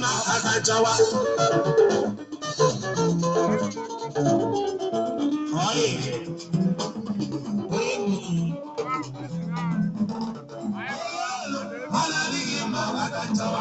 mma aka nchawa. Ọyị. Ọ na-adịghị mma aka nchawa.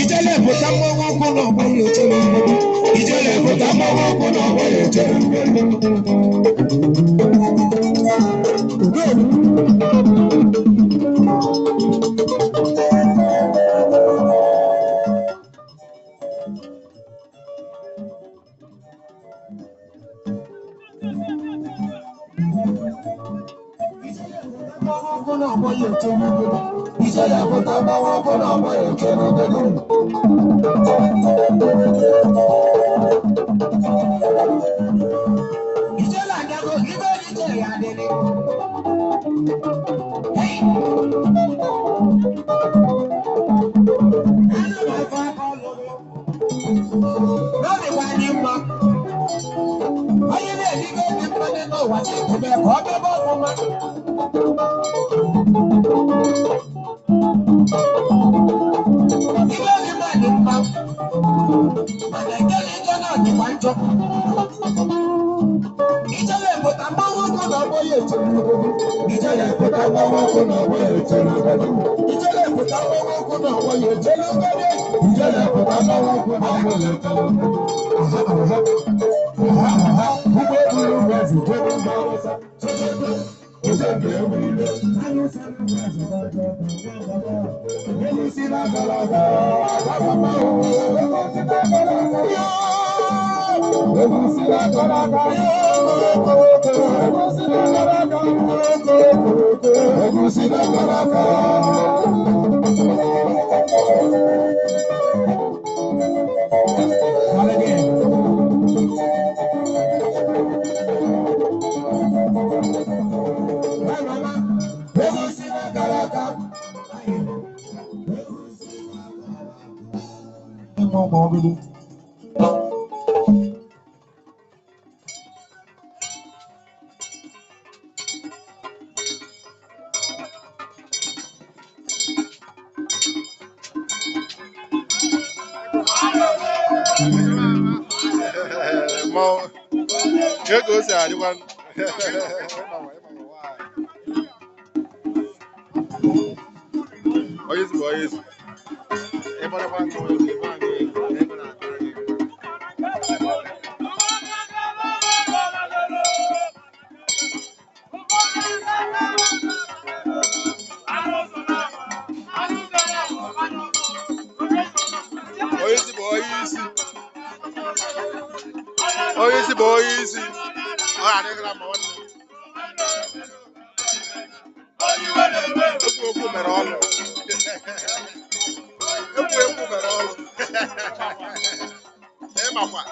Ijele pụta mmanwụ ọkụ n'ọgbọ ya echere mgbe. Ijele pụta mmanwụ ọkụ n'ọgbọ ya echere mgbe. Mmanwụ ọkụ n'ọgbọ ya echere mgbe. Ijele pụta mmanwụ ọkụ n'ọgbọ ya echere mgbe. Ijele abịago, ibe ijele ya adịrị. Hey! Ana m efe aka ọlụlụ. N'obi anyị mma. Onye na-eligo obi mmadụ n'ụwa chi ebe ka ọ bịaba ọfụma. Ibe dị mma dị mma, mana nke na njọ na dịkwa njọ. Ijele pụta mmanwụ ọkụ na ọgbọ ya echere ugogo. Ijele pụta mmanwụ ọkụ na ọgbọ ya echere ugogo. Ijele pụta mmanwụ ọkụ na ọgbọ ya echere ugogo. Ijele pụta mmanwụ ọkụ na ọgbọ ya echere ugogo. Aha, aha. Aha, aha. Ụgbọ eburu ụgbọ eze jebe mba Awụsa. Chechete. Ozembe enwe ile. Anyụ sara ụgbọ eze n'aja ọkụ, nwa baba. Elu si na agara aga, agba mmanwụ. Elu si na agara aga, yoo. Elu si na agara aga, yoo. Elu si na agara aga, yoo. Elu si na agara aga. Elu si na agara aga. Mmanwụ ka o si adịkwa. Onye isi bụ onye isi. Ịgbarakwa nke onye isi, ịgba nke ego, ego na-akara gị. Onye isi bụ onye isi. Onye isi bụ onye isi. Ọ adịghịla mma nwanne. Ekwu okwu mere ọnụ. Ekwu ekwu mere ọnụ. Ịmakwa.